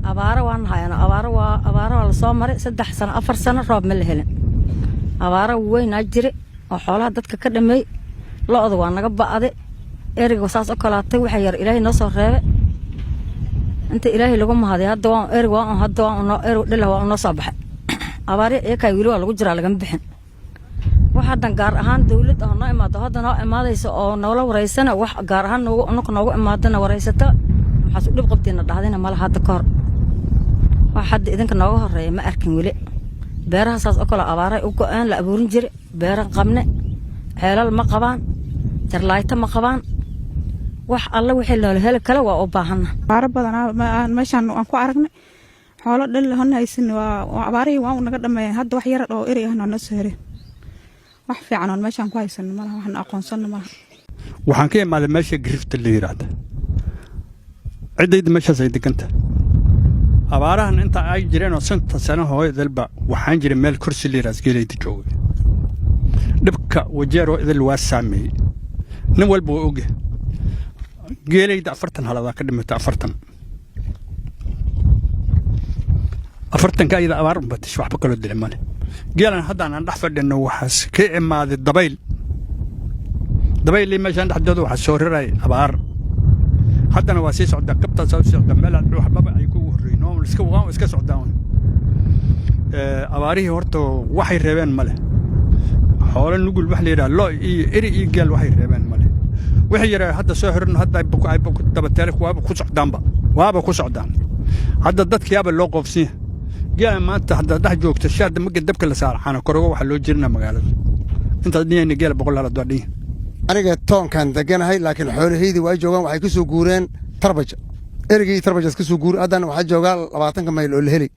Abaaro waan hayana, abaaro waa abaaro, waa lasoo maray 3 sano, 4 sano roob ma la helin. Abaaro weynaa jire oo xoolaha dadka ka dhameey. Lo'da waa naga ba'de, eriga saas oo kalaatay. Waxa yar Ilaahay noo soo reebe, inta Ilaahay lagu mahaday. Hadda waa erig, waa un hadda waa un erig dhila, waa un noo soo baxay. Abaari iyakaa weli waa lagu jiraa, lagama bixin. Wax haddan gaar ahaan dawlad oo noo imaado, hadda noo imaadaysa oo noola wareysana, wax gaar ahaan noogu unaka noogu imaadana wareysata, maxaas u dhib qabtiina dhahdina mala. Hadda ka hor wax hadda idinka nooga horeeya ma arkin weli. Beeraha saas oo kale abaaray u go-een, la abuurin jire. Beeran qabne, ceelal ma qabaan, jarlaayto ma qabaan. Wax alla wixii loola heli kale waa u baahana. Abaaro badanaa meeshaan aan ku aragnay, xoolo dhan hona haysan. Waa abaarihii, waa naga dhameeyeen. Hadda wax yar oo eri ahna noo soo hereen. Wax fiican oon meeshaan ku haysano malaha, waxna aqoonsano malaha. Waxaan ka imaaday meesha Girifta la yidhaahda. Ciddayda meeshaas ay deganta. Abaarahan inta ay jireen oo 50 sano hooyadalba waxaan jiray meel Kursi la yidhahda, geelayda joogay. Dhibka Wajeeroo idil waa saameeyey, nin walba waa ogyahay. Geelayda 40 haladaa ka dhimatay, 40. 40-ka ayada abaar unbatish, waxba kaloo dila male. Geelan haddaan aan dhex fadhino waxaas ka imaaday dabayl. Dabaylii meeshaan dhexdooda waxaa soo raray abaar. Haddana waa sii socdaa, qabtaasaa u socdaa, meel waxbaba ay kugu horreyn oo iska waa iska socdaan. Abaarihii horta waxay reebeen male. Xoolo nugul wax la yidhaha, lo iyo eri iyo geel, waxay reebeen male. Wixii yaraa hadda soo xiran, hadda dabateele waaba ku socdaanba, waaba ku socdaan. Hadda dadkiyaaba loo qoofsinya. Geela maanta haddaad dhex joogto, shaada marka dabka la saaro, xana korogo waxaa loo jirina magaalada intaad dhiyayna. Geela 100 halaad waa dhinya. Aniga toonkaan deganahay, laakiin xoolahaydii waa joogaan. Waxay ka soo guureen Tarbaja, erigii Tarbajaas ka soo guur. Haddana waxaa joogaa 20-ka mayl oo la heli.